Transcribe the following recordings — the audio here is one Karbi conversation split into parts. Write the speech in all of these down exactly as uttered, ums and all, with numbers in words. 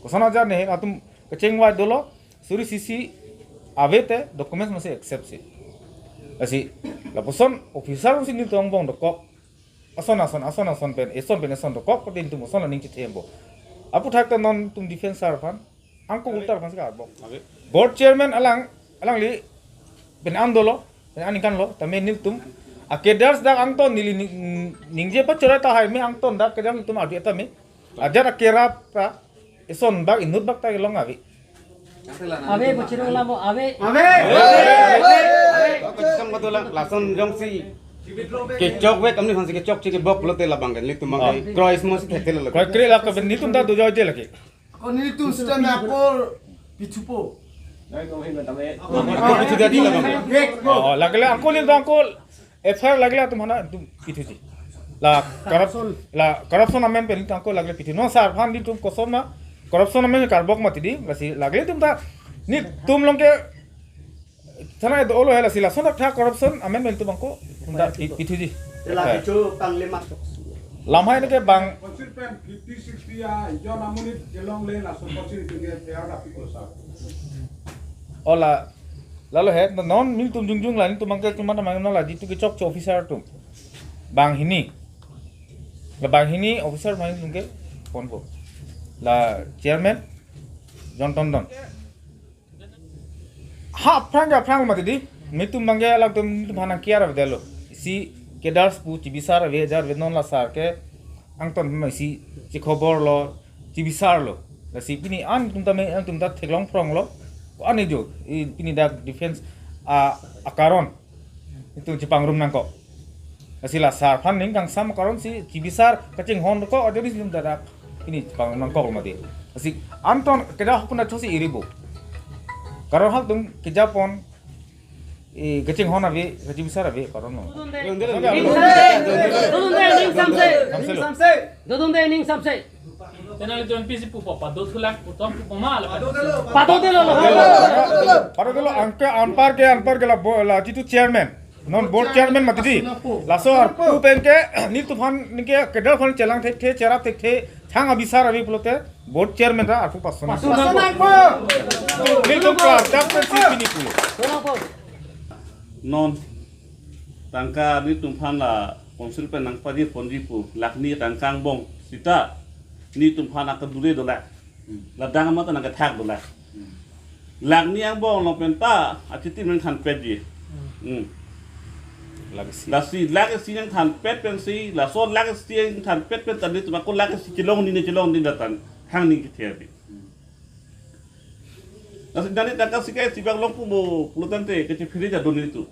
Koson ajat ne atum kecheng vai dolo, suri sisi ave te documents masi accept si. Lasi lapuson officer si nelitum angbong dokok. Ason ason ason ason pen eson pen eson dokok pati nelitum ason aning chithempo. Aphuthak ta non nelitum defense sar aphan, angko ultar aphan si karbok. Board chairman alang, alangli pen an dolo, pen an ingkan lo, tame nelitum a cadres dak angton neli ning-, ningje pachora tahai me angton dak cadres nelitum ardi tame. Ajat akerap ta eson bak inut bak ta kelong ave. Ave, bochirung lamo, ave. Ave. Lason jongsi kechok ve, kami hansi kechok chini bok pulote labang ke nelitum abang ke krois mo si thekthelo. Krois kre la ke nelitum ta do joy je lagi. Ako nelitum sita me ako pithupo. Ako pithu jadi labang. Oh, lagile angko nelitum angko F I R lagile atum hana nelitum pithuji. La corruption, la corruption amen pen nelitum angko lagile pithu. Non sar aphan nelitum koson ma corruption amen karbok mati di, lasi lagile nelitum ta nelitum along ke thana do lo he, lasi lason tha corruption amen pen nelitum angko nelitum ta pi-, pithuji. Tela F I R. Bicho pangle mat. Lamhai ne ke bang. Council pen fifty sixty a, jon amonit kelongle lason council itu ke F I R dapik lo sar. Ola, lalo he, non nelitum jongjong la, nelitum abang ke cuma teman la, jitu kechokche officer atum. Banghini. La banghini officer main nelitum ke ponpo. La chairman, John Tondon. Ha, aphrang ke aphrang mati di. Nelitum abang ke alangtum nelitum aphan kiar ave dolo. Si cadres pu chibisar ave, jar ave non la sar ke angton ma si chikhobor lo, chibisar lo. Lasi pini an nelitum ta me, nelitum ta theklong phrong lo. Ko-an ne jo, i pini dak defense a, akaron nelitum chepangrum nangkok. Lasi la sar aphan ning kangsam akaron si chibisar kachinghon ko ajoris nelitum ta dak pini chepangrum nangkok mati. Lasi angton keja hokpuna chosi iribo. Karon hal tum keja pon, i kachinghon ave, kachibisar ave, karon lo. Dodon dei, ning samse. Dodon dei, ning samse. Samse lo. Dodon dei, ning samse. Tenali John P C pupo, pado thulak, putom pupo ma, la pado delo. Pado delo, lo. Pado delo, angke anpar ke, anpar ke la bo-, la jitu chairman. Non board chairman mati di. Laso arpu pen ke, nelitum aphan ningke cadre aphan chelang thekthe, cherap thekthe, thang abisar ave pulote, board chairman ta arpu pason. Pason nangpo. Nelitum kelas dak pen si pini pulo. Non, tangka nelitum aphan la council pen nangpaji ponji pu, lakh ni tangka angbong sita, nelitum aphan akedure dolang. Ladak amat nangkethak dolang. Lakh ni angbong along pen ta, achitim nangthanpetji. Hmm. Lakh isi. Lasi lakh isi nangthanpet pensi, laso lakh isi nangthanpet pen ta nelitum ako lakh isi chelong ni ne chelong ni datan, hang ni kethe ave. Lasi nani tangka sikai sibak long pumo pulo tangte kachephere jadon nelitum.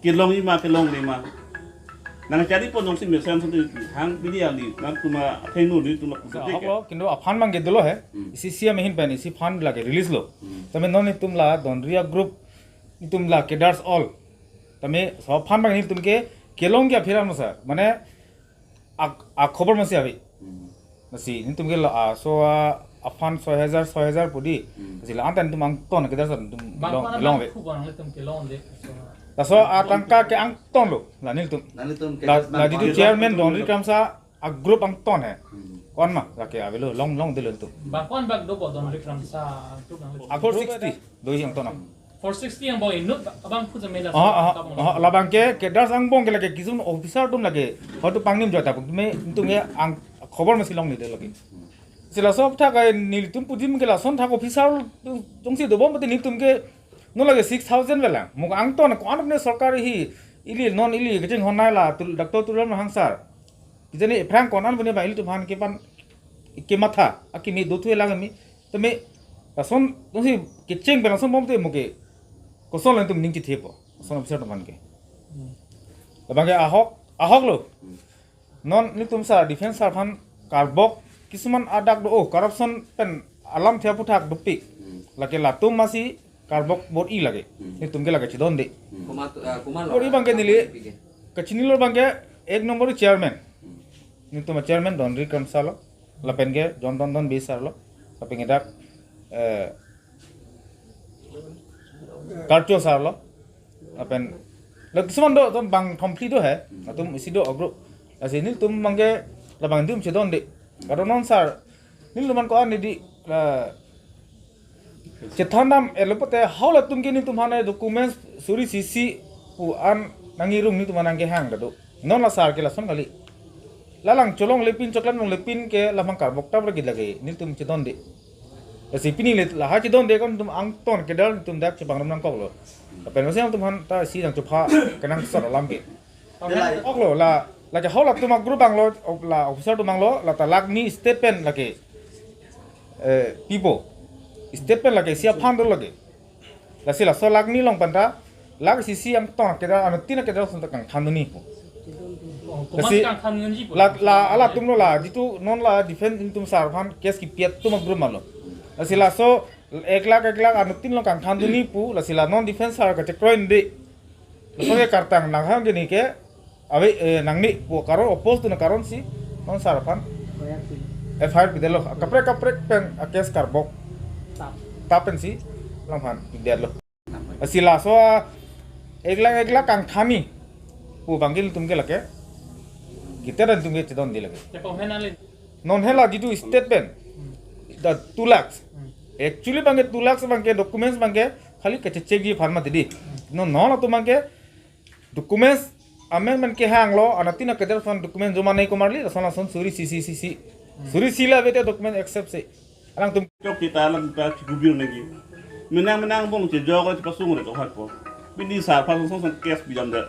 Kelongji ma, kelongle ma. Nangchari pon jongsi mesen satu hang pini ali nangtum athengno nelitum la pulo. Ahok lo, kintu aphan abang ke dolo he. Hmm. Isi C M ahin pen, isi fund lake release lo. Hmm. Tame non nelitum la Donri a group, nelitum la cadres all. Tame laso aphan abang nelitum ke kelong ke aphiran mo sir. Mane ak-, akhobor masi ave. Hmm. Masi nelitum ke la, ah, so, ah, aphan soi hajar, soi hajar pu di. Hmm. Masi la-an ta nelitum angton ke dak nelitum long, long ave. Laso atangka ke angton lo, la nelitum. Nelitum ke la, la jitu chairman Donri Kramsa a group angton he. Hmm. Ko-an ma, lake avelo, long, longdelo nelitum. Bang ko-an bak dopo Donri Kramsa a group nang. A four sixty, do angton am. Four sixty angbong inut abang pu jame la. Ah, ah, ah, labang ke, cadres angbong ke lake kisun officer atum lake. Hotu pangnim jota pu me nelitum ke ang khobor masi longle de lake. Si laso aphuthak ke nelitum pudim ke lason thak officer jongsi dobom pati nelitum ke non lake six thousand velang. Mo angton ko-an ne sorkar hi ili non ili kachinghon nai la tul, Doctor Tuliram Ronghang sir. Kijani ephrang ko-an pu ne ba ilitum aphan kepan kematha akimi dothu lang mi. Tame lason jongsi kecheng pen lason bom te mo ke koson nelitum ning chithepo. Lason officer atum aphan ke. Hmm. Labang ke ahok, ahok lo. Hmm. Non nelitum sir, defense sir aphan karbok kisuman adak do, oh, corruption pen alamthe aphuthak dopik. Hmm. Lake latum masi karbok bor-i lake. Hmm. Nelitum ke lake chedonde. Hmm. Komat, ah, komat lo. Bor-i abang ke neli kachinilo abang ke ek number chairman. Hmm. Nelitum chairman Donri Kramsa lo. Lapen ke John Tondon Bey sir lo. Lapen ke dak, eh, Karcho sir lo. Lapen la kisuman do, atum bang thom phli do he. Atum isi do a group. Lasi nelitum abang ke labang nelitum chedonde. Karon non sir, nelitum aphan ko-an ne di La chethan dam-etlo pote, halatum ke nelitum aphan documents suri isi pu an nangirung, nelitum aphan nangkehang ta do. Non la sar ke lason kali. La lang cholongle pin, choklam longle pin ke la aphan karbok tap lagi lagi, nelitum chedonde. Lasi pini le lahai chedonde, kan nelitum angton kedar nelitum dak chepangrum nangkoklo. Lapen masih nelitum aphan ta isi nangchopha kenangsot alam ke. Oklo, la, lake halatum a-group abang lo, op-, la officer atum abang lo, la ta lakh ni state pen lake, eh, pipo. State pen lake isi aphan do lake. Lasi laso lakh ni along pen ta, lakh isi isi angton kedar, anuttin kedar ason ta kangthandunji pu. Oh, komat lasi kangthandunji pu? La, la, halatum lo la, jitu non la defense nelitum sar aphan case kipi atum a-group ma lo. Lasi laso ek lakh, ek lakh anuttin along kangthandunji pu, lasi la non defense sar kachekroide. Laso ke kartang nanghang gini ke, ave, eh, nangne pu karon, oppose dun akaron si non sar aphan F I R pidetlo. Kaprek kaprek pen a-case karbok tap, tap pensi alang aphan pidetlo. Lasi laso a ek lakh, ek lakh kangthanji pu abang ke nelitum ke lake kita dan nelitum ke chedonde lake. Chetong hen ale. Non hela jitu state pen, the two lakhs. Actually abang ke two lakhs abang ke documents abang ke khali kachechekji aphan mati di. Non, non atum abang ke documents amen men kehanglo, anuttin kedar ason documents joma nei komarli, lason lason suri isi isi isi. Suri isi la bete document accept si. Alangtum chok kita alang ta chikubir lagi. Menang menang angbong chejok chepasung re to hat po. Pini sar aphan song song case pidamdet.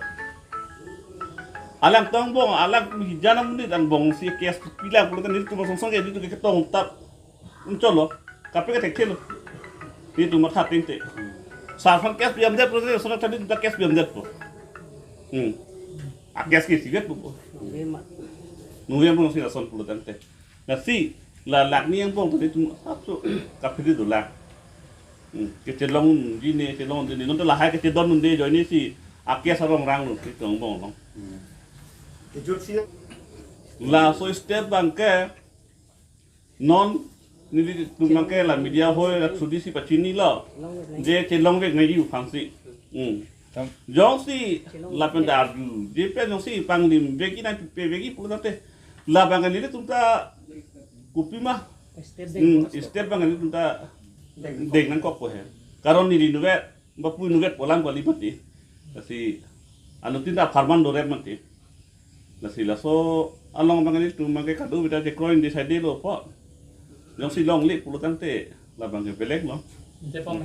Alangtum angbong, alang hijan amonit angbong si case pilang pulote nelitum song song ke nelitum ke ketong tap. Cholo, kaprek ke thekthelo. Nelitum matha tengte. Sar aphan case pidamdet pulote, sona tadi ta case pidamdet po. Hmm. A-case ke siget po. Nungve ma. Nungve ma si lason pulo tangte. Lasi, la lakh ni angbong tadi tum apso kapri do la. Hmm. Kechelongji ne, chelongji ne. Non ta lahai kechedon unde ajoine si a-case arong rang lo, si tong angbong lo. Hmm. Kejut si na. Laso step abang ke, non nelitum abang ke la media hoi la thudi si pachinilo. Je chelongvek nangji aphan si. Hmm. Tam. Jongsi lapen ta arju, je pen jongsi panglim vekji nangpipevekji pulo tangte, labang ke nelitum ta kopima. Step deng. Hmm, step abang ke nelitum ta deng nangkok po he. Karon neli nuvet, bapu nuvet pu alam kali mati. Lasi anuttin ta apharman dorep mati. Lasi laso along abang ke nelitum abang ke kadokave ta chekroide saidelo po. Jongsi longle pulo tangte labang ke belek lo. Jepom he.